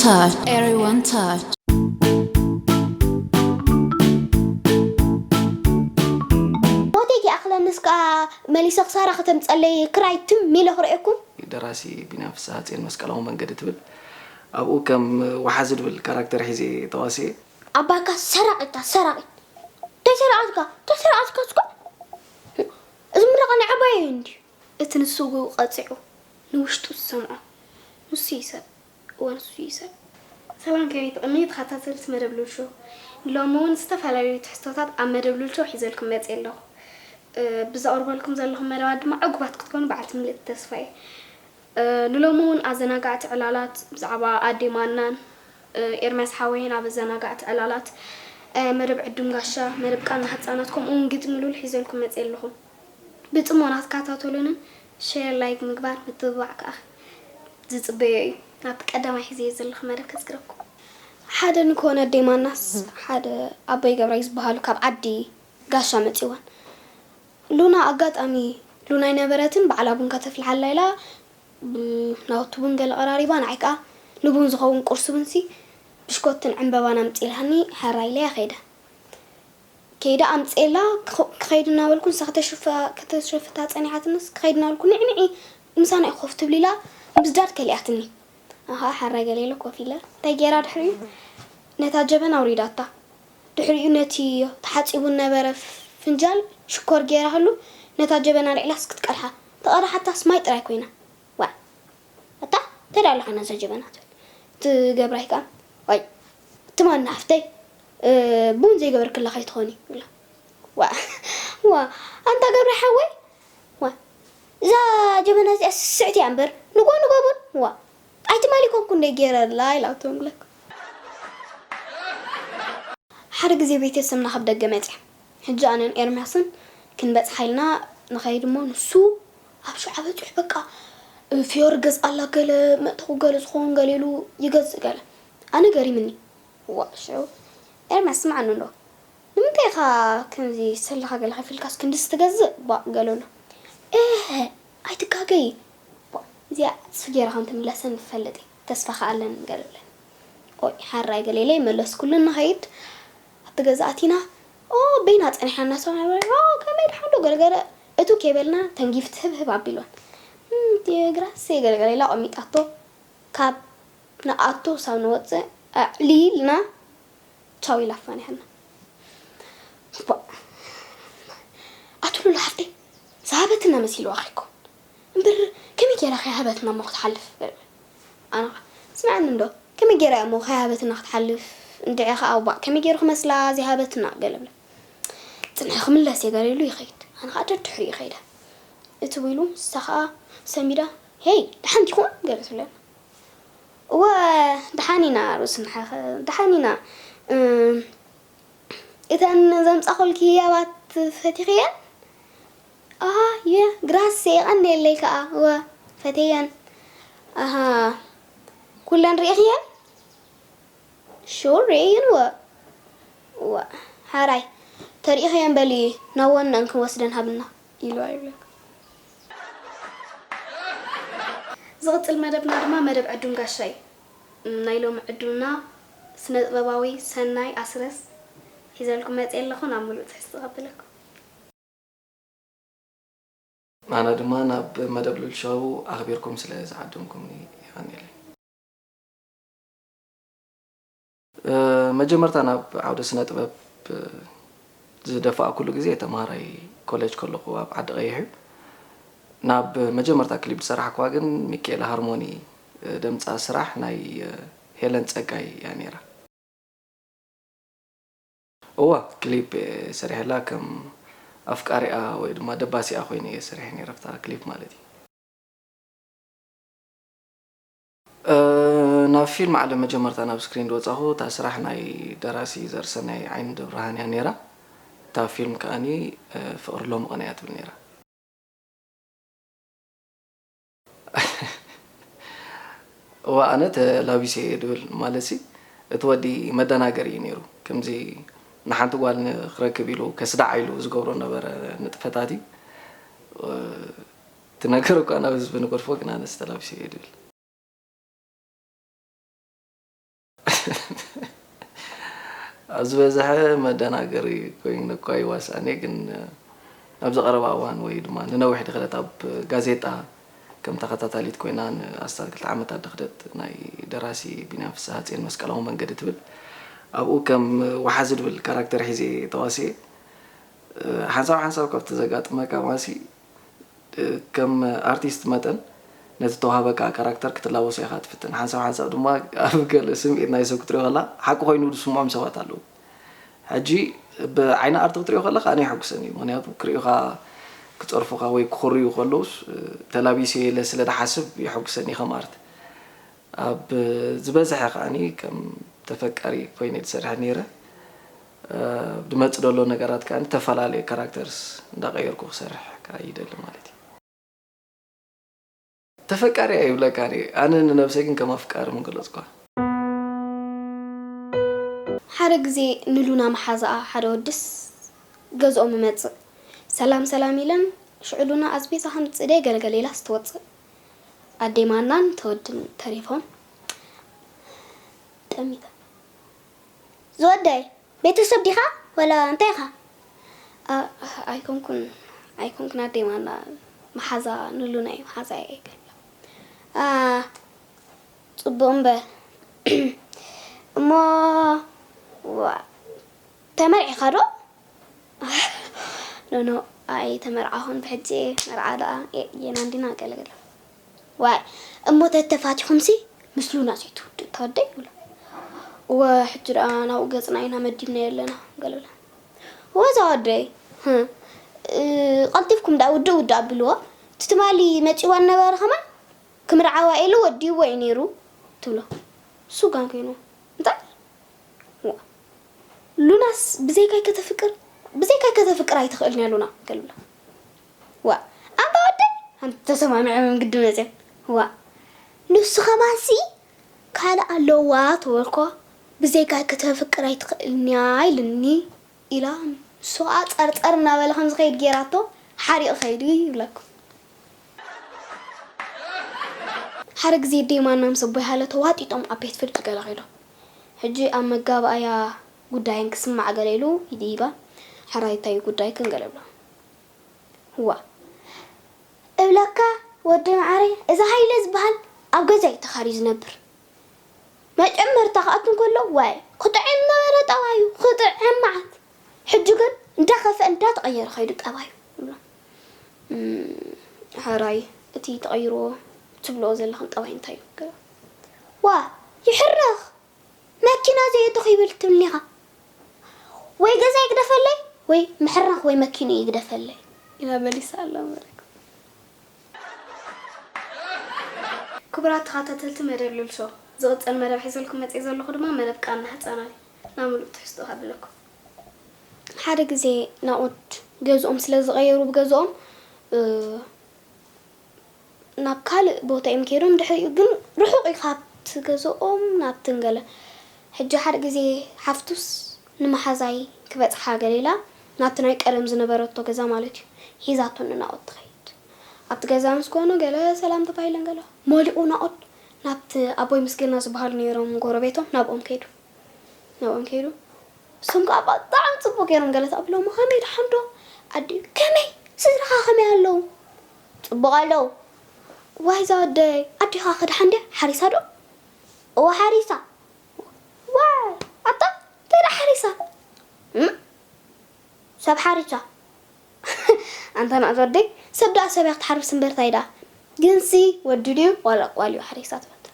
Touch. Everyone touch. ሆቴል ይኣኽለንስ ከኣ መሊሰ ክሳራ ከተምጸለይ ክራይ ትም ኢለ ክርእየኩም። ደራሲ ቢንያም ፍስሃ ጽዮን መስቀላዊ መንገዲ ትብል ኣብኡ ከም ወሓዚ ድብል ካራክተር ሒዘ ተዋስየ። ኣባካ ሰራቂታ ሰራቂት ተሰራቀትካ ተሰራቀትካ ስኮ እዚ ምረቀ ናይ ዓባይ እዩ እንዲ እቲ ንሱ ቀጺዑ ንውሽጡ ዝሰምዖ ንሱ ይሰብ እወ ንሱ ይሰብ ሰላም ከመይ ትቕኒ ተኸታተልቲ መደብ ሉል ሾው ንሎሚ እውን ዝተፈላለዩ ትሕዝቶታት ኣብ መደብ ሉል ሾው ሒዘልኩም መፅእ ኣለኹ ብዘቕርበልኩም ዘለኹም መደባት ድማ ዕጉባት ክትኮኑ በዓልቲ ምልእቲ ተስፋ እየ ንሎሚ እውን ኣዘናጋዕቲ ዕላላት ብዛዕባ ኣዴ ማናን ኤርምያስ ሓወይን ኣብ ኣዘናጋዕቲ ዕላላት መደብ ዕዱም ጋሻ መደብ ቃና ህፃናት ከምኡ እውን ግጥሚ ሉል ሒዘልኩም መፅእ ኣለኹ ብፅሞና ክትከታተሉንን ሼር ላይክ ምግባር ምትብባዕ ከዓ ዝፅበዮ እዩ ናብቲ ቀዳማይ ሒዘዮ ዘለኹ መደብ ከዝክረኩም ሓደ ንኮነ ኣዴ ማናስ ሓደ ኣቦይ ገብራይ ዝበሃሉ ካብ ዓዲ ጋሻ መፂወን ሉና ኣጋጣሚ ሉና ኣይነበረትን በዓላ ቡን ከተፍልሓላ ኢላ ናውቲ ቡን ገለ ቀራሪባ ንዓይ ከዓ ንቡን ዝኸውን ቁርሲ ቡንሲ ብሽኮትን ዕምበባን ኣምፂልሃኒ ሕራይ ኢለያ ከይደ ከይደ ኣምፅኤላ ክኸይድ እናበልኩ ንሳ ከተሽፍታ ፀኒሓትንስ ክኸይድ እናበልኩ ንዕንዒ ምሳና ኮፍ ትብል ኢላ ምስዳድ ከሊኣትኒ ኣሃ ሕራይ ገለ ኢለ ኮፍ ኢለ እንታይ ገይራ ድሕሪኡ ነታ ጀበና ኣውሪዳታ ድሕሪኡ ነቲ ተሓጺቡ ዝነበረ ፍንጃል ሽኮር ገይራትሉ ነታ ጀበና ኣልዒላስ ክትቀድሓ ተቐድሓታስ ማይ ጥራይ ኮይና ዋእ ኣታ እንታይ ደኣ ኣለኻ ነዛ ጀበና ትብል እቲ ገብራይ ከኣ ዋይ እቲ ማና ሓፍተይ ቡን ዘይገበርክላ ከይትኾኒ ይብላ ዋእ ዋእ ኣንታ ገብራይ ሓወይ ዋእ እዛ ጀበና እዚኣ ስስዕቲ እያ እምበር ንጎ ንጎ ቡን ዋእ ኣይትማሊ ኮንኩ እንደ ገይረላ ኢላቶ ንብለካ ሓደ ግዜ ቤተሰብና ካብ ደገ መፅያ ሕጂ ኣነን ኤርምያስን ክንበፅሓ ኢልና ንኸይድ እሞ ንሱ ኣብ ሽዓ በፂሑ በቃ ፍዮሪ ገዝኣላ ገለ መእተዊ ገለ ዝኸውን ገለ ኢሉ ይገዝእ ገለ ኣነ ገሪምኒ ዋእ ሽዑ ኤርምያስ ስምዓኒ እንዶ ንምንታይ ኢኻ ከምዚ ሰለኻ ገለ ከፊልካስ ክንድዚ ትገዝእ ባእ ገለ ኣሎ እህ ኣይትጋገዪ እዚኣ ስፍ ገይራ ከም ትምለሰኒ ይፈልጥ እየ ተስፋ ከኣ ኣለኒ ገለ ብለኒ ኦይ ሓራይ ገለ ኢለ ይመለስኩሉ ንኸይድ ኣብቲ ገዛ ኣቲና ኦ በይና ጸኒሓና ሰው ነበረ ኦ ከመይ ድሓን ዶ ገለ ገለ እቱ ከይበልና ተንጊፍቲ ህብህብ ኣቢልዋን እም እቲ ግራሰይ ገለ ገለ ኢላ ኣቐሚጣቶ ካብ ንኣቱ ክሳብ ንወጽእ ኣዕሊልና ቻው ኢላ ኣፋኒሓና ኣቱሉላ ሓፍተይ ዝሃበትና መሲልዋ ከይኮን እምበር ከመይ ገይራ ከይሃበትና እሞ ክትሓልፍ ኣነ ስምዐኒ እንዶ ከመይ ገይራ እሞ ከይሃበትና ክትሓልፍ እንድዒ ከዓ እባ ከመይ ገይሩ ክመስላ ዘይሃበትና ገለ ብለ ፅንሒ ክምለስ እየ ገለ ኢሉ ይኸይድ ኣነ ከዓ ደድሕሪኡ ይኸይደ እቲ ኢሉ ንሳ ከዓ ሰሚዳ ሄይ ደሓን ዲኹም ገለ ትብለና እወ ደሓን ኢና ርእሲ ንሓኸ ደሓን ኢና እተን ዘምጻኹልኪ ህያባት ፈቲኽየን ኣየ ግራስ የቐንየለይ ከኣ እወ ፈትየን ኣሃ ኩለን ርኢኽየን ሹር ርኢየን እወ እወ ሓራይ ተሪኢኽየን በሊ ናብ ወነን ክንወስደን ሃብና ኢልዋ ይብለካ ዝቕጽል መደብና ድማ መደብ ዕዱም ጋሻ እዩ ናይ ሎሚ ዕዱምና ስነ ጥበባዊ ሰናይ ኣስረስ ሒዘልኩም መፅየ ኣለኹ ናብ ሙሉእ ትሕዝቲ ቀብለኩም ኣነ ድማ ናብ መደብ ሉል ሾው ኣኽቢርኩም ስለ ዝዓደምኩምኒ የቐንየለይ መጀመርታ ናብ ዓውደ ስነ ጥበብ ዝደፋእኩሉ ግዜ ተምሃራይ ኮሌጅ ከለኹ ኣብ ዓዲ ቀይሕ እዩ ናብ መጀመርታ ክሊፕ ዝሰራሕኩዋ ግን ሚካኤል ሃርሞኒ ደምፃ ስራሕ ናይ ሄለን ፀጋይ እያ ነይራ እዋ ክሊፕ ሰሪሐላ ከም ኣፍቃሪኣ ወይ ድማ ደባሲኣ ኮይነ እየ ሰሪሐ ነይረ ኣብታ ክሊፕ ማለት እዩ ናብ ፊልም ዓለም መጀመርታ ናብ ስክሪን ዝወፃኹ እታ ስራሕ ናይ ደራሲ ዘርሰናይ ዓይኒ ደብርሃን እያ ነይራ እታ ፊልም ከዓኒ ፍቕሪ ሎሚ ቀን እያ ትብል ነይራ እዋ ኣነ ተላቢሰ እየ ድብል ማለት ሲ እቲ ወዲ መደናገሪ እዩ ነይሩ ከምዚ ንሓንቲ ጓል ንክረክብ ኢሉ ከስዳዓ ኢሉ ዝገብሮ ነበረ ንጥፈታት እዩ እቲ ነገር እኳ ናብ ህዝቢ ንገድፎ ግን ኣነስ ተላቢሰ እየ ድብል ዝበዝሐ መደናገሪ ኮይኑ እኳ ይዋስኣኒ፣ ግን ኣብዚ ቀረባ እዋን ወይ ድማ ንነዊሕ ድሕረት ኣብ ጋዜጣ ከም ተኸታታሊት ኮይና ንኣስታት ክልተ ዓመታት ድሕረት ናይ ደራሲ ቢንያም ፍስሃጽዮን መስቀላዊ መንገዲ ትብል ኣብኡ ከም ወሓዚ ድብል ካራክተር ሒዘ ተዋስኤ። ሓንሳብ ሓንሳብ ካብቲ ዘጋጥመካ ማሲ ከም ኣርቲስት መጠን ነቲ ተዋህበካ ካራክተር ክትላበሶ ኢኻ ትፍትን። ሓንሳብ ሓንሳብ ድማ ኣብ ገለ ስምዒት ናይ ሰብ ክትሪኦ ከላ ሓቂ ኮይኑ ዝስምዖም ሰባት ኣለዉ። ሕጂ ብዓይኒ ኣርት ክትሪኦ ከለኻ ኣነ የሐጉሰኒ እዩ። ምኽንያቱ ክሪኡኻ ክጸርፉኻ ወይ ክኹርዩ ከለውስ ተላቢሰ ኢለ ስለ ዝሓስብ የሐጉሰኒ ከም ኣርት። ኣብ ዝበዝሐ ከዓኒ ከም ተፈቃሪ ኮይነ ዝሰርሕ ነይረ። ዝመጽእ ዘሎ ነገራት ከዓኒ ተፈላለየ ካራክተርስ እንዳቀየርኩ ክሰርሕ ከዓ ይደሊ ማለት እዩ። ተፈቃሪ ኣይብለካን እየ። ኣነ ንነብሰይ ግን ከም ኣፍቃሪ ምገለጽኳ። ሓደ ግዜ ንሉና መሓዛኣ ሓደ ወድስ ገዝኦም እመጽእ። ሰላም ሰላም ኢለን ሽዑ ሉና ኣስቤዛ ከምጽእ ደይ ገለገለ ኢላስ ትወጽእ። ኣደይ ማናን ተወድን ተሪፎም። ጠሚታ። ዝወደይ ቤተሰብ ዲኻ ወላ እንታይ ኢኻ? ኣይኮንኩን ኣይኮንኩን ኣደይ ማና መሓዛ ንሉና እዩ መሓዛ እየ ገለ። ጽቡቕ እምበር እሞ ዋ ተመርዒኻ ዶ? ኖኖ ኣይተመርዓኹን ብሕጂ መርዓ ደኣ የና እንዲና ገለገለ። ዋይ እሞ ተተፋቲኹምሲ ምስ ሉና ዘይትውድእ ተወደይ ይብላ። እወ ሕጂ ደኣ ናብኡ ገጽና ኢና መዲብናዮ ኣለና ገለብላ። ወዛ ወደይ ቀልጢፍኩም ደኣ ውድእ ውድእ ኣብልዎ። እቲ ትማሊ መጺዋ ነበረ ከማን ክምርዓዋ ኢሉ ወዲእዎ እዩ ነይሩ ትብሎ። እሱ ጋን ኮይኑ እንታይ ሉናስ ብዘይካይ ከተፍቅር ብዘይካይ ከተፍቅር ኣይትኽእልን እያ ሉና ገለ ብላ። ዋ ኣንታ ወደይ ኣንተ ተሰማሚዖም እዮም ግዲ መፅዮም። ዋ ንሱ ከማንሲ ካልእ ኣለዋ ተበልኳ። ብዘይካይ ከተፍቅር ኣይትኽእልን እያ ኢልኒ ኢላ ንሱ ከዓ ፀርፀር እናበለ ከም ዝኸይድ ገይራቶ ሓሪቑ ከይዱ ይብለኩም። ሓደ ግዜ ዴማና ምስ ኣቦይ ሃለ ተዋጢጦም ኣብ ቤት ፍርዲ ገለ ከይዶም። ሕጂ ኣብ መጋባእያ ጉዳየን ክስማዕ ገለ ኢሉ ይድይባ። ሕራይ እንታይ እዩ ጉዳይክን ገለ ይብሎ። እዋ እብለካ ወዲ መዓረይ እዚ ሃይለ ዝበሃል ኣብ ገዛ እዩ ተኻርዩ ዝነብር። መጨመርታ ክኣቱ እንከሎ ዋይ ክጥዕም ነበረ ጠባዩ ክጥዕም መዓት። ሕጂ ግን እንዳኸፍአ እንዳተቐየረ ከይዱ ጠባዩ ይብሎ። ሕራይ እቲ ተቐይርዎ ትብልኦ ዘለኽን ጠባይ እንታይ እዩ? ዋ ይሕረኽ መኪና ዘየእቱ ከይብል ትብልኒ ኢኻ። ወይ ገዛ ይግደፈለይ ወይ ምሕራኽ ወይ መኪና ይግደፈለይ ኢላ መሊሳ ኣላ ማለት። ክቡራት ተኸታተልቲ መደብ ሉል ሾው ዝቕጽል መደብ ሒዘልኩም መጽየ ዘለኹ ድማ መደብ ቃና ህጻናት እዩ። ናብ ምሉእ ትሕዝቶ ከብለኩም። ሓደ ግዜ ናኦድ ገዝኦም ስለ ዝቐየሩ ብገዝኦም ናብ ካልእ ቦታ እዮም ከይዶም ድሕሪኡ ግን ርሑቕ እዩ ካብቲ ገዝኦም ናብትን ገለ ሕጂ ሓደ ግዜ ሓፍቱስ ንመሓዛይ ክበጽሓ ገለ ኢላ ናብቲ ናይ ቀደም ዝነበረቶ ገዛ ማለት እዩ ሒዛቶ ንናኦድ ትኸይድ ኣብቲ ገዛ ምስ ኮኑ ገለ ሰላም ተባሂለን ገለ መሊቑ ናኦድ ናብቲ ኣቦይ ምስግና ዝበሃሉ ነይሮም ጎረቤቶም ናብኦም ከይዱ ናብኦም ከይዱ እሶም ከዓ ብጣዕሚ ፅቡቅ ገይሮም ገለ ተቐብሎሞ ከመይ ደሓን ዶ ኣዲኡ ከመይ ስድራኻ ከመይ ኣለዉ ፅቡቅ ኣለዉ ዋይ እዛ ወደይ ኣዴኻ ከ ደሓን ድያ ሓሪሳ ዶ እወ ሓሪሳ ዋይ ኣታ እንታይ ደኣ ሓሪሳ እም ሰብ ሓሪሳ ኣንታ ናእዛ ወደይ ሰብ ደኣ ሰብ እያ ክትሓርስ እምበር ታይ ደኣ ግንሲ ወዲ ድዩ ዋላ ጓል እዩ ሓሪሳ ትፈትሕ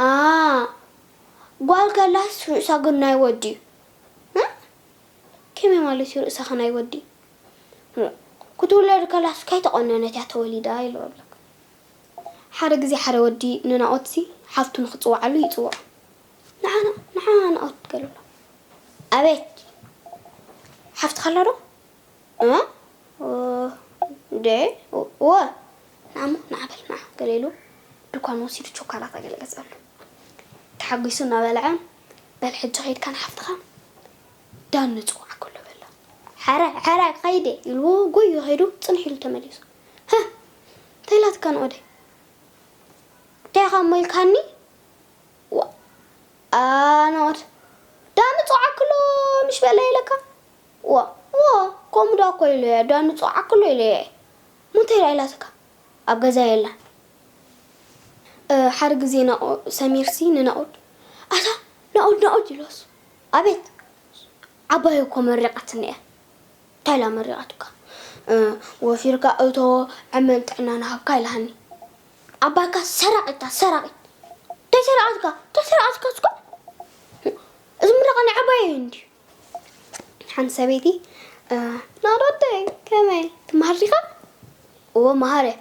ኣ ጓል ከላስ ርእሳ ግን ናይ ወዲ እዩ። እ? ከመይ ማለት እዩ ርእሳ ከ ናይ ወዲ? እ፣ ክትውለድ ከላስ ከይተቆነነት እያ ተወሊዳ ኢሉ ኣብለካ። ሓደ ግዜ ሓደ ወዲ ንናኦትሲ ሓፍቱ ንክፅውዓሉ ይፅውዖ። ንዓና ንዓና ናኦት ገለሎ። ኣቤት ሓፍትኻ ኣላ ዶ? እ? እ፣ እንዴ? እወ። ንዓሞ ንዓ በል ንዓ ገለ ኢሉ ድኳን ወሲዱ ቾኮላት ኣገለ ገዝኣሉ። ተሓጒሱ እናበልዐ በል ሕጂ ኸይድካ ንሓፍትኻ ዳኒ ጽውዓ ከሎ በላ። ሓራይ ሓራይ ክኸይድ እየ ኢልዎ ጎዩ ኸይዱ ጽንሕ ኢሉ ተመሊሱ። ሃ እንታይ ኢላትካ ንኦደይ? እንታይ ኢኻ እሞ ኢልካኒ? ኣነኦት ዳኒ ጽውዓክሎም ዶ እኮ ኢለያ፣ ዶ ንጽውዓክሎ ኢለያ። ምንታይ ኢላ ኢላትካ? ኣብ ገዛ የላን። እ፣ ሓደ ግዜ ናኦ-፣ ሰሚርሲ ንናኦድ፣ "ኣታ ናኦድ፣ ናኦድ" ኢሎስ። "ኣቤት?" "ዓባይ እኮ መሪቓትኒ እያ።" "እንታይ ኢላ መሪቓትካ?" "እ፣ ወፊርካ እቶ፣ ዕመን ጥዕና ንሃብካ" ኢላሃኒ። ዓባይካ ሰራቒት እያ፣ ሰራቒት። እንታይ ሰራቐትካ? እንታይ ሰራቐትካ እስኮ? እዚ ምርቓ ናይ ዓባይ እዩ እንድዩ። ሓንቲ ሰበይቲ፣ እ፣ "ናዶተይ፣ ከመይ? ትመሃር ዲኻ?" "እወ፣ መሃር እየ።"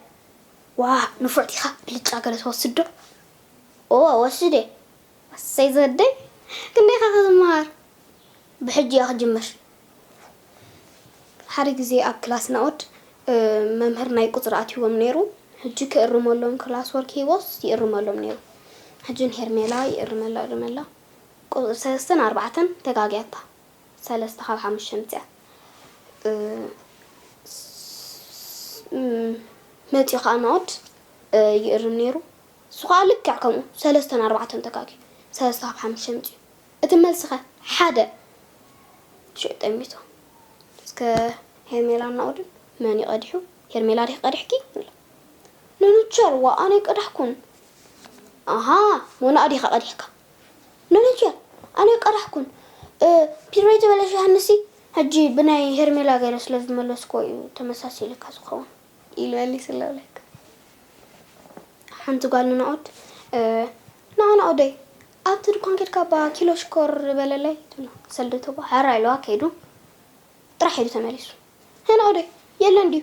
"ዋ፣ ንፉዕ ዲኻ? ብልጫ ገለ ትወስድ ዶ?" "እወ፣ ወስድ እየ።" "እሰይ ዘደይ፣ ክንደይ ኢኻ ክትመሃር?" "ብሕጂ እየ ክጅምር።" ሓደ ግዜ ኣብ ክላስ ናኦድ፣ እ፣ መምህር ናይ ቁጽሪ ኣትይዎም ነይሩ። ሕጂ ክእርመሎም ክላስ ወርክ ሂቦስ ይእርመሎም ነይሩ። ሕጂ ንሄርሜላ ይእርመላ፣ ይእርመላ። ቁጽሪ ሰለስተን ኣርባዕተን ተጋግያታ። ሰለስተ ካብ ሓሙሽተ ኣምጺኣ። እ፣ ስ-፣ ም-፣ መጺኡ ኸኣ ናኦድ፣ እ፣ ይእርም ነይሩ። እሱ ኸኣ ልክዕ ከምኡ ሰለስተን ኣርባዕተን ተጋግዩ። ሰለስተ ካብ ሓሙሽተ ኣምጺኡ። እቲ መልስኸ? ሓደ። ሽዑ ጠሚቱ። እስከ ሄርሜላን ናኦድን መን እዩ ቀዲሑ? ሄርሜላ ዲኺ ቀዲሕኪ? ነነቸር፣ ዋ፣ ኣነ ኣይቀዳሕኩን። ኣሃ፣ ሞና ዲኻ ቀዲሕካ? ነነቸር፣ ኣነ ኣይቀዳሕኩን። እ፣ ፒድሮ ተበላሽ ሃንሲ፣ ሕጂ ብናይ ሄርሜላ ገይረ ስለ ዝመለስኮ እዩ ተመሳሲልካ ዝኸውን። ኢሉ መሊስላ ኣለካ። ሓንቲ ጓል ንናኦድ፣ እ፣ "ንዓ ናኦደይ፣ ኣብቲ ድኳን ኬድካ እባ ኪሎ ሽኮር በለለይ" ትብሎ። ሰልደቶ እባ ሃራ ኢልዋ ከይዱ። ጥራሕ ኢሉ ተመሊሱ። "ሄ ናኦደይ፣ የለን ድዩ?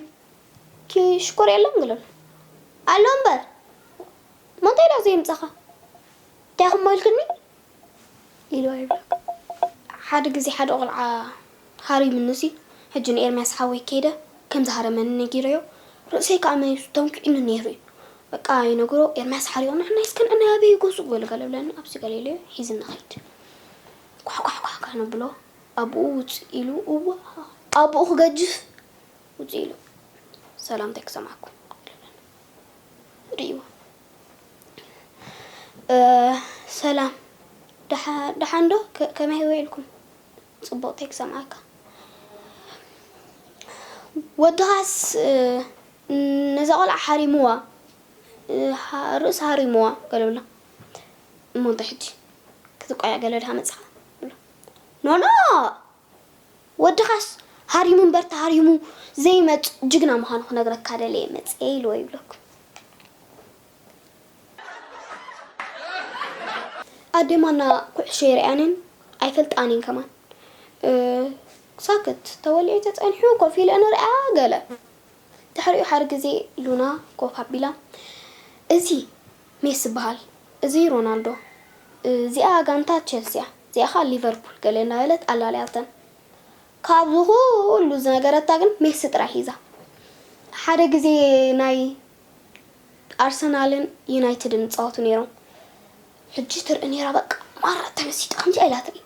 ኪ-፣ ሽኮር የለን?" ገለሉ። "ኣሎ እምበር። ማንታይ ኢላ ዘይምጻኻ? እንታይ ኢኹም ኢልክኒ?" ኢልዋ ይብለካ። ሓደ ግዜ ሓደ ቆልዓ ሃሪሙኒ ሲ፣ ሕጂ ንኤርምያስ ሓወይ ከይደ ከም ዝሃረመኒ ነጊረዮ፣ ርእሰይ ከኣ መሊሱ ተንኪዑኒ ነይሩ እዩ። በቃ ይነግሮ፣ "ኤርምያስ ሓሪቑና፣ ንሕና እስከ ንዕናይ ኣበይ ይጎሱ?" በሉ ገለ ብለኒ፣ ኣብዚ ገለ ኢለዮ፣ "ሒዝኒ ኸይድ። ኳሕ፣ ኳሕ፣ ኳሕ፣ ኳሕ ነብሎ፣ ኣቦኡ ውጽእ ኢሉ፣ እዋ፣ ኣቦኡ ክገጅፍ ውጽእ ኢሉ፣ ሰላምታይ ክሰምዓኩም" ኢሉ ኣለኒ። ርእይዎ። እ፣ ሰላም። ደሓ-፣ ደሓን ዶ? ከ-፣ ከመይ ውዒልኩም? ጽቡቕ፣ እንታይ ክሰምዓካ? ወድኻስ፣ እ፣ ነዛ ቆልዓ ሓሪምዋ፣ እ፣ ሃ-፣ ርእሳ ሃሪምዋ፣ ገለ ብላ። እሞ እንታይ ሕጂ? ክትቋያ ገለ ድኻ መጻኻ? ኖ፣ ኖ! ወድኻስ ሃሪሙ እምበር ተሃሪሙ ዘይመጽእ ጅግና ምዃኑ ክነግረካ ደልየ መጽየ ኢልዎ ይብለኩም። ኣዴ ማና ኩዕሾ የርእያንን ኣይፈልጣንን ከማን። እ፣ ሳክት ተወሊዑ ተጸኒሑ ኮፍ ኢለ ንሪኣ ገለ። ድሕሪኡ ሓደ ግዜ ሉና ኮፍ ኣቢላ፣ "እዚ ሜሲ ይበሃል፣ እዚ ሮናልዶ፣ እዚኣ ጋንታ ቸልሲ እያ፣ እዚኣ ኸኣ ሊቨርፑል" ገለ እናበለት ኣላልያተን። ካብዚ ኩሉ ዝነገረታ ግን ሜሲ ጥራይ ሒዛ። ሓደ ግዜ ናይ ኣርሰናልን ዩናይትድን ይጻወቱ ነይሮም። ሕጂ ትርኢ ነይራ፣ በቃ ማራ ተመሲጣ ከምዚኣ ኢላ ትርኢ።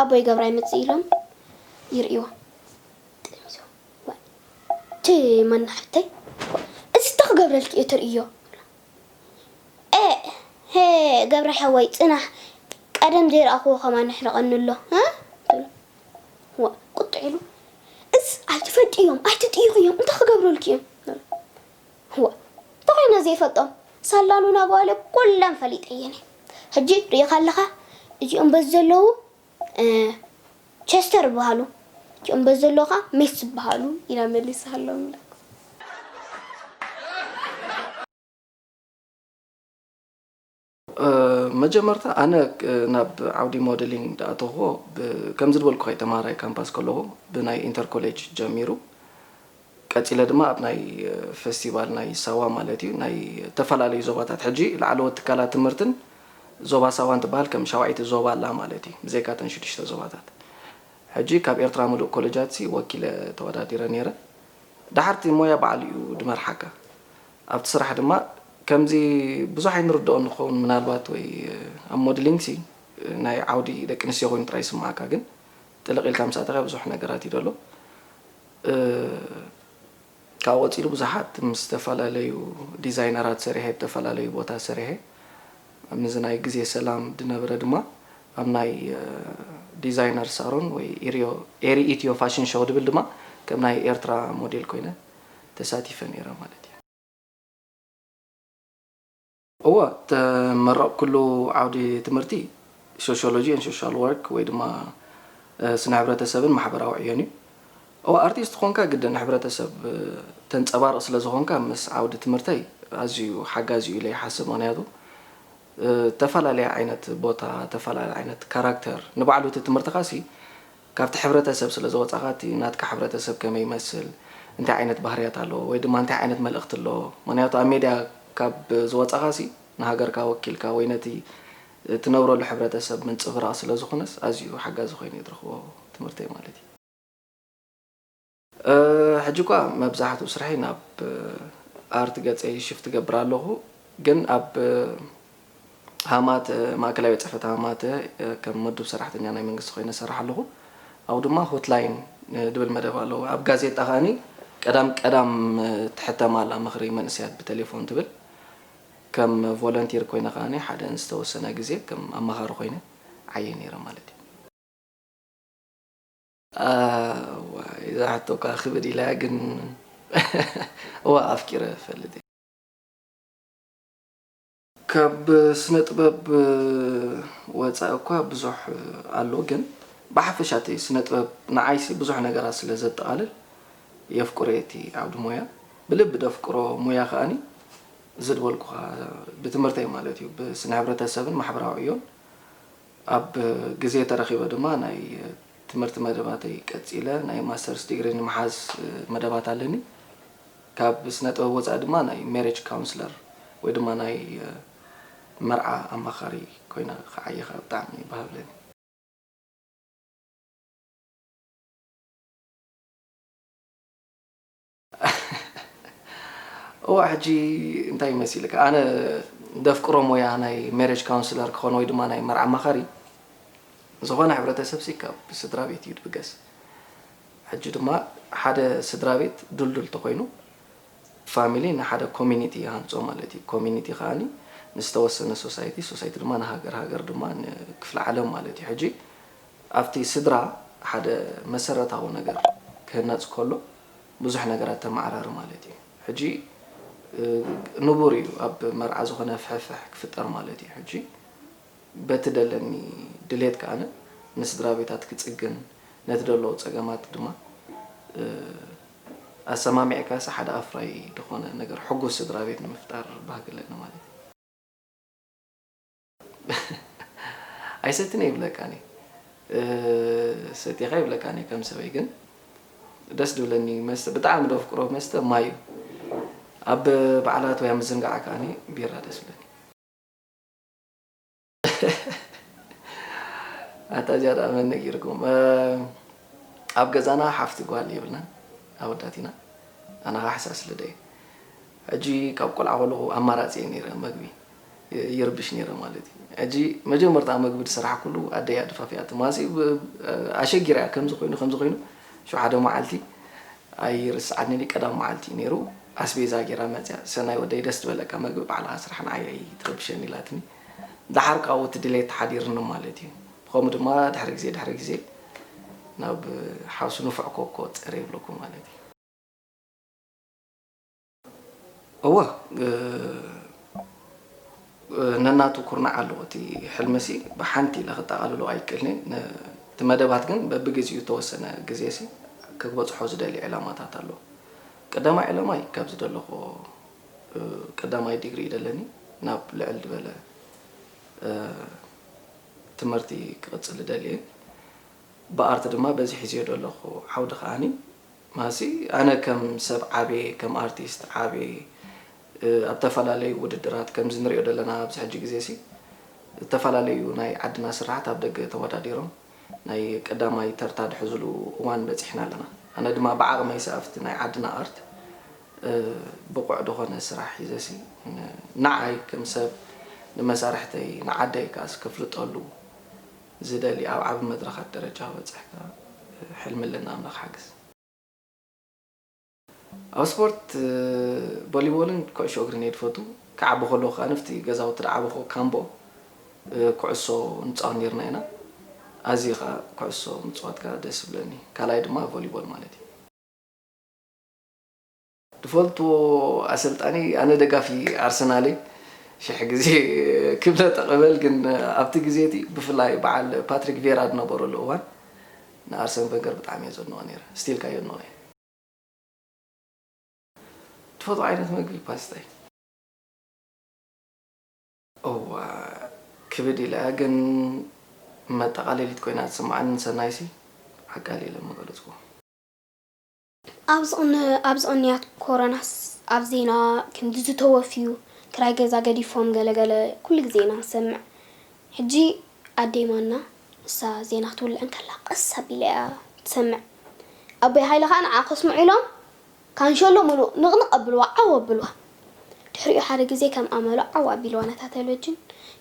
ኣቦይ ገብራ ይመጽእ ኢሎም ይርእይዋ። ጠሚዞም። ዋይ፣ እቲ መናሕተይ፣ እዚ እንታይ ክገብረልኪ እየ ትርእዮ? እ፣ ሄ፣ ገብረ ሓወይ፣ ጽናሕ፣ ቀደም ዘይረኣኽዎ ከማን የሕርቐኒ ኣሎ፣ እ? ትብሎ። ዋ፣ ቁጥዕ ኢሉ፣ እዚ ኣይትፈልጥዮም፣ ኣይትጥይኽዮም፣ እንታይ ክገብረልኪ እዮም? ዋ፣ እንታይ ኮይነ ዘይፈልጦም? ሳላ ሉና ጓለ ኩለን ፈሊጠየን እየ። ሕጂ ርኢኻ ኣለኻ፣ እዚኦም በዚ ዘለዉ፣ እ፣ ቸስተር ይበሃሉ፣ እዚኦም በዚ ዘለዉ ኸዓ ሜስ ይበሃሉ ኢላ መሊሳሎም ኢላ። እ፣ መጀመርታ ኣነ፣ እ፣ ናብ ዓውዲ ሞደሊንግ ዝኣተኹዎ ብ-፣ ከምዚ ዝበልኩ ከይተምሃራይ ካምፓስ ከለኹ ብናይ ኢንተር ኮሌጅ ጀሚሩ፣ ቀጺለ ድማ ኣብ ናይ፣ እ፣ ፈስቲቫል ናይ ሳዋ ማለት እዩ፣ ናይ ዝተፈላለዩ ዞባታት፣ ሕጂ ላዕለዎት ትካላት ትምህርትን ዞባ ሳዋን ትበሃል ከም ሻውዓይቲ ዞባ ኣላ ማለት እዩ፣ ብዘይካ እተን ሽዱሽተ ዞባታት። ሕጂ ካብ ኤርትራ ምሉእ ኮሌጃትሲ ወኪለ ተወዳዲረ ነይረ። ደሓር እቲ ሞያ ባዕሉ እዩ ድመርሓካ። ኣብቲ ስራሕ ድማ ከምዚ ብዙሕ ኣይንርድኦ ንኸውን ምናልባት፣ ወይ ኣብ ሞድሊንግሲ ናይ ዓውዲ ደቂ ኣንስትዮ ኮይኑ ጥራይ ይስምዓካ፣ ግን ጥልቕ ኢልካ ምስ ኣተኻ ብዙሕ ነገራት እዩ ዘሎ። እ፣ ካብኡ ቀጺሉ ብዙሓት ምስ ዝተፈላለዩ ዲዛይነራት ሰሪሐ፣ ዝተፈላለዩ ቦታ ሰሪሐ። ኣብዚ ናይ ግዜ ሰላም ዝነበረ ድማ ኣብ ናይ፣ እ፣ ዲዛይነር ሳሮን ወይ ኢሪዮ-፣ ኤሪ ኢትዮ ፋሽን ሾው ድብል ድማ ከም ናይ ኤርትራ ሞዴል ኮይነ ተሳቲፈ ነይረ ማለት እዩ። እወ፣ ተመረቕኩሉ ዓውዲ ትምህርቲ ሶሽዮሎጂ ኤንድ ሶሻል ወርክ ወይ ድማ፣ እ፣ ስነ ሕብረተሰብን ማሕበራዊ ዕዮን እዩ። እወ፣ ኣርቲስት ኾንካ ግድን ሕብረተሰብ፣ እ፣ ተንጸባርቕ ስለ ዝኾንካ ምስ ዓውዲ ትምህርተይ ኣዝዩ ሓጋዚ እዩ ኢለ ይሓስብ። ምኽንያቱ፣ እ፣ ተፈላለየ ዓይነት ቦታ፣ ተፈላለየ ዓይነት ካራክተር፣ ንባዕሉ እቲ ትምህርትኻሲ ካብቲ ሕብረተሰብ ስለ ዝወጻኻ፣ እቲ ናትካ ሕብረተሰብ ከመይ ይመስል፣ እንታይ ዓይነት ባህርያት ኣለዎ፣ ወይ ድማ እንታይ ዓይነት መልእኽቲ ኣለዎ። ምኽንያቱ ኣብ ሜድያ ካብ ዝወጻኻሲ ንሃገርካ ወኪልካ ወይ ነቲ እትነብረሉ ሕብረተሰብ ምንጽብራቕ ስለ ዝኾነስ ኣዝዩ ሓጋዚ ኮይኑ እየ ዝረኽቦ ትምህርተይ ማለት እዩ። እ፣ ሕጂ እኳ መብዛሕትኡ ስርሐይ ናብ፣ እ፣ ኣርት ገጸይ ሽፍት እገብር ኣለኹ። ግን ኣብ፣ እ፣ ሃማተ፣ ማእከላይ ቤት ጽሕፈት ሃማተ፣ እ፣ ከም ምዱብ ሰራሕተኛ ናይ መንግስቲ ኮይነ እሰርሕ ኣለኹ። ኣብኡ ድማ ሆትላይን፣ እ፣ ድብል መደብ ኣለዎ። ኣብ ጋዜጣ ከኣኒ ቀዳም ቀዳም፣ እ፣ ትሕተም ኣላ ምኽሪ መንእሰያት ብቴሌፎን ትብል። ከም ቮለንቲር ኮይነ ከኣኒ ሓደ ንዝተወሰነ ግዜ ከም ኣማኻሪ ኮይነ ዓየ ነይረ ማለት እዩ። እዋ፣ እዛ ሕቶ እኳ ክብድ ኢላ እያ፣ ግን እዋ፣ ኣፍቂረ እፈልጥ እየ። ካብ ስነ ጥበብ ወጻኢ እኳ ብዙሕ ኣሎ፣ ግን ብሓፈሻ እቲ ስነ ጥበብ ንዓይሲ ብዙሕ ነገራት ስለ ዘጠቓልል የፍቅሮ እየ እቲ ዓውዲ ሞያ። ብልቢ ደፍቅሮ ሙያ ከኣኒ እዚ ዝበልኩኻ ብትምህርተይ ማለት እዩ፣ ብስነ ሕብረተሰብን ማሕበራዊ ዕዮን ኣብ ግዜ ተረኺበ ድማ ናይ ትምህርቲ መደባተይ ቀጺለ ናይ ማስተርስ ዲግሪ ንምሓዝ መደባት ኣለኒ። ካብ ስነ ጥበብ ወጻኢ ድማ ናይ ሜሬጅ ካውንስለር ወይ ድማ ናይ መርዓ ኣማኻሪ ኮይነ ክዓይኻ ብጣዕሚ ይበሃብለኒ። እዋ፣ ሕጂ እንታይ መሲልካ? ኣነ ደፍቅሮ ሞያ ናይ ሜሬጅ ካውንስለር ክኾን ወይ ድማ ናይ መርዓ ኣማኻሪ ዝኾነ ሕብረተሰብ ሲ ካብ ስድራ ቤት እዩ ድብገስ። ሕጂ ድማ ሓደ ስድራ ቤት ድልዱል ተኾይኑ ፋሚሊ ንሓደ ኮሚኒቲ ይሃንጾ ማለት እዩ። ኮሚኒቲ ከኣኒ ንዝተወሰነ ሶሳይቲ፣ ሶሳይቲ ድማ ንሃገር፣ ሃገር ድማ ንክፍለ ዓለም ማለት እዩ። ሕጂ ኣብቲ ስድራ ሓደ መሰረታዊ ነገር ክህነጽ ከሎ ብዙሕ ነገራት ተመዓራሪ ማለት እዩ። ሕጂ፣ እ፣ ንቡር እዩ ኣብ መርዓ ዝኾነ ፍሕፍሕ ክፍጠር ማለት እዩ። ሕጂ በቲ ደለኒ ድሌት ከኣ ንስድራ ቤታት ክጽግን፣ ነቲ ደሎ ጸገማት ድማ፣ እ፣ ኣሰማሚዕካስ ሓደ ኣፍራይ ዝኾነ ነገር ሕጉስ ስድራ ቤት ንምፍጣር ባህጊ ኣለኒ ማለት እዩ። ኣይሰትን እየ ይብለካኒ። እ፣ ሰቲኻ ይብለካኒ ከም ሰበይ ግን ደስ ድብለኒ መስተ፣ ብጣዕሚ ደፍቅሮ መስተ ማይ እዩ። ኣብ በዓላት ወይ ኣብ ምዝንጋዕ ከኣኒ ቢራ ደስ ይብለኒ። ኣታ እዚኣ ደኣ መን ነጊርኩም? እ፣ ኣብ ገዛና ሓፍቲ ጓል የብልናን፣ ኣወዳት ኢና። ኣነ ኸዓ ሕሳስ ልደ እየ። ሕጂ ካብ ቆልዓ ከለኹ ኣማራጺ እየ ነይረ፣ መግቢ ይ-፣ ይርብሽ ነይረ ማለት እዩ። ሕጂ መጀመርታ መግቢ ዝሰራሕኩሉ ኣደይ እያ ደፋፊኣትኒ። ማሲ ብ-፣ ኣሸጊራ እያ፣ ከምዚ ኮይኑ፣ ከምዚ ኮይኑ። ሽዑ ሓደ መዓልቲ ኣይርስዓንን እዩ፣ ቀዳም መዓልቲ እዩ ነይሩ። ኣስቤዛ ገይራ መፅያ፣ "ሰናይ ወደይ፣ ደስ ዝበለካ መግቢ ባዕልኻ ስራሕ፣ ንዓይ ኣይትረብሸኒ" ኢላትኒ። ደሓር ካብኡ እቲ ድሌት ሓዲርኒ ማለት እዩ። ብኸምኡ ድማ ድሕሪ ግዜ፣ ድሕሪ ግዜ ናብ ሓውሲ ንፉዕ ኮኮ ፀረ ይብለኩም ማለት እዩ። እወ፣ እ፣ ነናቱ ኩርናዕ ኣለዎ። እቲ ሕልምሲ ብሓንቲ ኢለ ክጠቓልሎ ኣይክእልን እየ። ን-፣ እቲ መደባት ግን በብግዜኡ ዝተወሰነ ግዜሲ ክበጽሖ ዝደሊ ዕላማታት ኣሎ። ቀዳማይ ዕላማይ ካብዚ ዘለኹዎ፣ እ፣ ቀዳማይ ዲግሪ እዩ ዘለኒ። ናብ ልዕል ዝበለ፣ እ፣ ትምህርቲ ክቕጽል እደሊ እየ። ብኣርት ድማ በዚ ሒዝዮ ዘለኹ ዓውዲ ከኣኒ ማሲ ኣነ ከም ሰብ ዓብየ፣ ከም ኣርቲስት ዓብየ፣ እ፣ ኣብ ተፈላለዩ ውድድራት ከምዚ ንሪኦ ዘለና ኣብዚ ሕጂ ግዜ ሲ ዝተፈላለዩ ናይ ዓድና ስራሓት ኣብ ደገ ተወዳዲሮም ናይ ቀዳማይ ተርታ ዝሕዝሉ እዋን በፂሕና ኣለና። ኣነ ድማ ብዓቕመይ ሲ ኣብቲ ናይ ዓድና ኣርት፣ እ፣ ብቑዕ ዝኾነ ስራሕ ሒዘ ሲ ን-፣ ንዓይ ከም ሰብ ንመሳርሕተይ ንዓደይ ከኣስ ከፍልጠሉ ዝደሊ ኣብ ዓቢ መድረኻት ደረጃ ክበጽሕ ከኣ ሕልሚ ኣለኒ፣ ኣምላኽ ሓግዝ። ኣብ ስፖርት፣ እ፣ ቮሊቦልን ኩዕሾ እግርን እየ ዝፈቱ። ክዓቢ ከለኹ ከኣ ንፍቲ ገዛውቲ ዝዓበኹ ካምቦ፣ እ፣ ኩዕሶ ንጻወት ነይርና ኢና። ኣዝየ ከኣ ኩዕሶ ምጽዋት ከኣ ደስ ይብለኒ። ካልኣይ ድማ ቮሊቦል ማለት እዩ። ትፈልጥዎ ኣሰልጣኒ፣ ኣነ ደጋፊ ኣርሰናል እየ። ሽሕ ግዜ ክብለ ተቐበል፣ ግን ኣብቲ ግዜ እቲ ብፍላይ በዓል ፓትሪክ ቬራ ዝነበረሉ እዋን ንኣርሰን ቨንገር ብጣዕሚ እየ ዘድንቖ ነይረ። ስቲል ካየድንቖ እየ። ትፈትዎ ዓይነት መግቢ ፓስታ እዩ። እዋ፣ ክብድ ኢላ እያ፣ ግን መጠቓለሊት ኮይና ትስምዓኒ። ንሰናይሲ ዓቃሊ ኢለ ምገለጽኩዎ። ኣብዚ ቅን- ኣብዚ ቅንያት ኮሮናስ ኣብ ዜና ክንዲ ዝተወፍዩ ክራይ ገዛ ገዲፎም ገለገለ ኩሉ ግዜ ኢና ንሰምዕ። ሕጂ ኣደይ ማና ንሳ ዜና ክትውልዕ እንከላ ቀስ ኣቢላ እያ ትሰምዕ። ኣቦይ ሃይለ ከዓ ንዓ ከስምዑ ኢሎም ካንሸሎ ምሉእ ንቕንቕ ኣብልዋ ዓው ኣብልዋ። ድሕሪኡ ሓደ ግዜ ከም ኣመሉ ዓው ኣቢልዋ ነታ ቴሌቪዥን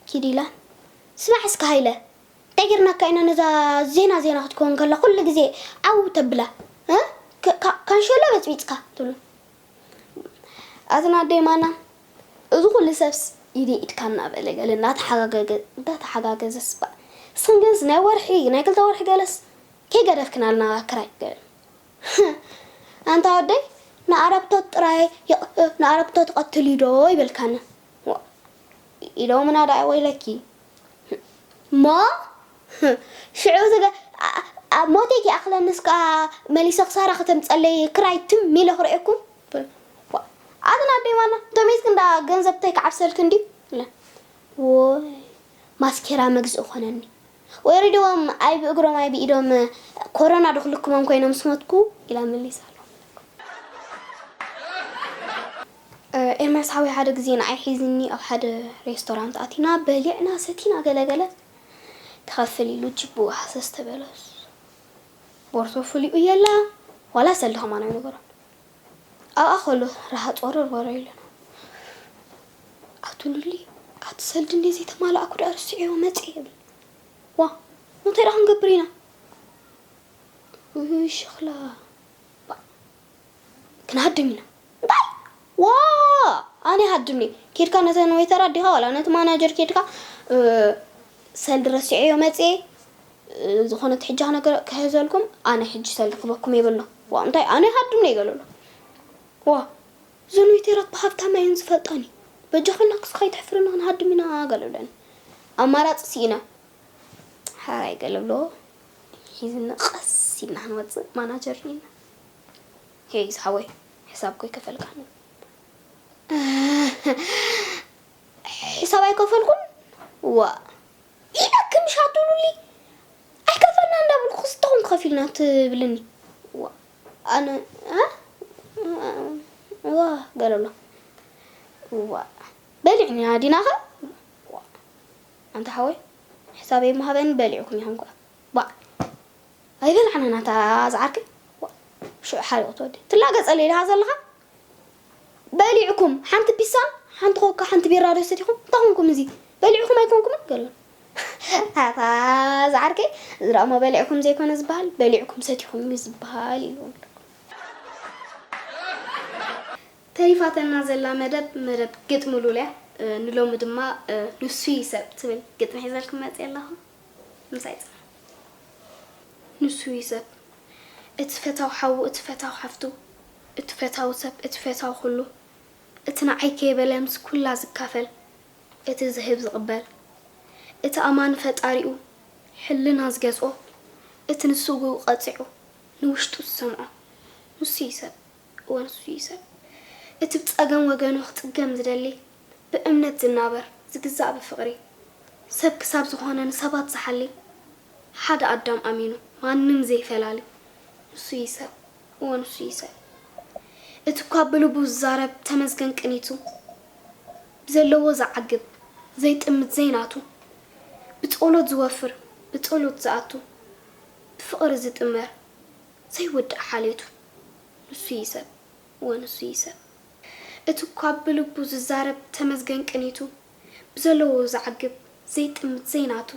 ኪድ ኢላን ስማዕ እስከ ሃይለ እንታይ ጌርናካ ኢና ነዛ ዜና ዜና ክትከውን ከላ ኩሉ ግዜ ዓው ተብላ እ? ካ- ካ- ካንሸሎ በፅቢፅካ ትብሎ። ኣዝና ኣደይ ማና እዚ ኩሉ ሰብስ ኢደ ኢድካ እናበለ ገለ እናተሓጋገገ- እናተሓጋገዘስ በ- እስኽን ግንስ ናይ ወርሒ ናይ ክልተ ወርሒ ገለስ ከይገደፍክናልና ክራይ ገለ ኣንታ ወደይ ንኣረግቶት ጥራይ ይቕ- ንኣረግቶት ቀትል ዶ ይበልካና ዋ፣ ኢሎምና ደኣ ወይለኪ እሞ ሽዑ ዝገ ኣብ ሞተይ ክይኣኽለንስ ከኣ መሊሰ ክሳራ ከተምጸለይ ክራይ ትም ኢለ ክርእየኩም ኣትን ኣደይ ማና እንተመይትክ እንዳ ገንዘብ ተይ ክዓብሰልክ እንድዩ ኢለን። ወይ ማስኬራ መግዝኢ ኮነኒ ወይ ሪድዎም ኣይ ብእግሮም ኣይ ብኢዶም ኮሮና ዶ ክልክሞም ኮይኖም ስሞትኩ ኢላ መሊሳ። ኤርምያስ ሓወይ ሓደ ግዜ ንዓይ ሒዝኒ ኣብ ሓደ ሬስቶራንት ኣቲና በሊዕና ሰቲና ገለገለ ክኸፍል ኢሉ ጅቡ ሃሰስ ተበለስ ቦርሶ ፍሊኡ የላ ዋላ ሰልዲ ከማን ኣይነገሮን ኣብኣ ከሎ ረሃፅ ወረር ወረ ኢሉና ኣቱሉሊ ኣቲ ሰልዲ እንደ ዘይተማላእኩ ደኣ ረሲዐዮ መፅእ ይብል ዋ እንታይ ደኣ ክንገብር ኢና ውይ ሸኽላ ክንሃድም ኢና እንታይ ዋ ኣነ ይሃድም እየ ኬድካ ነተን ዌተር ኣዲኻ ዋላ ነቲ ማናጀር ኬድካ ሰልዲ ረሲዐዮ መፅየ ዝኾነት ሕጂ ነገር ክሕዘልኩም ኣነ ሕጂ ሰልዲ ክበኩም የብሎ ዋ እንታይ ኣነ ይሃድም እየ ገለሎ ዋ እዘን ዌተራት ብሃብታም እየን ዝፈልጣኒ በጃኽና ክስኻ ይትሕፍርና ክንሃድም ኢና ገለብለኒ ኣማራፂ ስኢና ሓራይ ገለብሎ ሒዝና ቀስ ኢልና ክንወፅእ ማናጀር ኒና ሄይ ዝሓወይ ሕሳብ ኮ ይከፈልካኒ ሕሳብ ኣይከፈልኩን ዋ ኢለክም ሻቱሉሊ ኣይከፈልና እንዳብልኩ ክስተኹም ከፊልና ትብልኒ ዋ ኣነ ዋ ገለሎ ዋ በሊዕና ዲናኸ ኣንታ ሓወይ ሕሳበይ ምሃበኒ በሊዕኩም ኢኹም ከኣ ባዕ ኣይበላዕናን ኣታ ዝዓርከይ ሽዑ ሓሪቑ ትወዲ ትላገጸለይ ድኻ ዘለኻ በሊዕኩም ሓንቲ ፒሳን ሓንቲ ኮካ ሓንቲ ቢራ ዶ ሰቲኹም እንታይ ኮንኩም እዚ በሊዕኩም ኣይኮንኩምን ገለ ኣታ ዝዓርከይ እዚ ደሞ በሊዕኩም ዘይኮነ ዝበሃል በሊዕኩም ሰቲኹም እዩ ዝበሃል ኢልዎም ተሪፋተና ዘላ መደብ መደብ ግጥሚ ሉል እያ። ንሎሚ ድማ ንሱ እዩ ሰብ ትብል ግጥሚ ሒዘልኩም መፅእ ኣለኹ። ምሳይ ፅና። ንሱ እዩ ሰብ እቲ ፈታው ሓዉ እቲ ፈታው ሓፍቱ እቲ ፈታው ሰብ እቲ ፈታው ኩሉ እቲ ንዓይ ከይበለ ምስ ኩላ ዝካፈል እቲ ዝህብ ዝቕበል እቲ ኣማኒ ፈጣሪኡ ሕልና ዝገዝኦ እቲ ንስግኡ ቀፂዑ ንውሽጡ ዝሰምዖ ንሱ እዩ ሰብ። እወ ንሱ እዩ ሰብ። እቲ ብጸገም ወገኑ ክጽገም ዝደሊ፣ ብእምነት ዝናበር፣ ዝግዛእ ብፍቕሪ፣ ሰብ ክሳብ ዝኾነ ንሰባት ዝሓሊ፣ ሓደ ኣዳም ኣሚኑ ማንም ዘይፈላሊ፣ ንሱ እዩ ሰብ። እወ ንሱ እዩ ሰብ። እቲ እኳ ብልቡ ዝዛረብ ተመስገን ቅኒቱ፣ ብዘለዎ ዝዓግብ ዘይጥምት ዘይናቱ፣ ብጸሎት ዝወፍር ብጸሎት ዝኣቱ፣ ብፍቕሪ ዝጥመር ዘይወድእ ሓልዮቱ፣ ንሱ እዩ ሰብ። እወ ንሱ እዩ ሰብ። እቲ እኳ ብልቡ ዝዛረብ ተመስገን ቅኒቱ፣ ብዘለዎ ዝዓግብ ዘይጥምት ዘይናቱ፣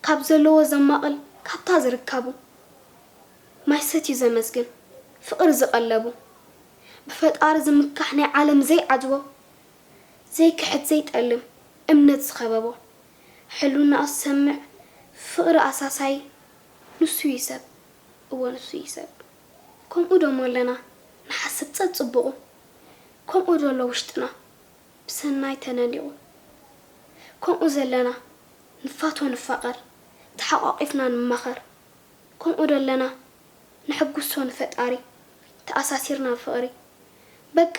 ካብ ዘለዎ ዘማቕል ካብታ ዝርከቡ፣ ማይ ሰትዩ ዘመስግን ፍቕሪ ዝቐለቡ፣ ብፈጣሪ ዝምካሕ ናይ ዓለም ዘይዓጅቦ፣ ዘይክሕድ ዘይጠልም እምነት ዝኸበቦ፣ ሕልውናኡ ዝሰምዕ ፍቕሪ ኣሳሳይ፣ ንሱ እዩ ሰብ። እወ ንሱ እዩ ሰብ። ከምኡ ደሞ ኣለና ንሓስብ ጸጽቡቑ። ከምኡ ዘሎ ውሽጥና ብሰናይ ተነሊቑ። ከምኡ ዘለና ንፋቶ ንፋቐር፣ ተሓቋቒፍና ንማኸር። ከምኡ ደለና ንሕጉሶ ንፈጣሪ፣ ተኣሳሲርና ብፍቕሪ። በቃ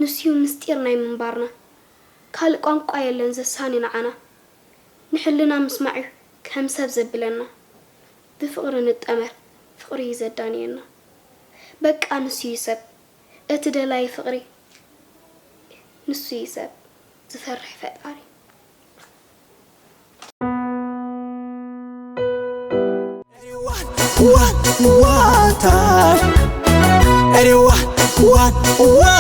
ንሱዩ ምስጢር ናይ ምንባርና። ካልእ ቋንቋ የለን ዘሳኒ ንዓና። ንሕልና ምስማዕዩ ከም ሰብ ዘብለና። ብፍቕሪ ንጠመር፣ ፍቕሪ እዩ ዘዳንየና። በቃ ንሱዩ ሰብ፣ እቲ ደላይ ፍቕሪ። ንሱዩ ሰብ፣ ዝፈርሕ ፈጣሪ። One, one, one time. Everyone, one, one.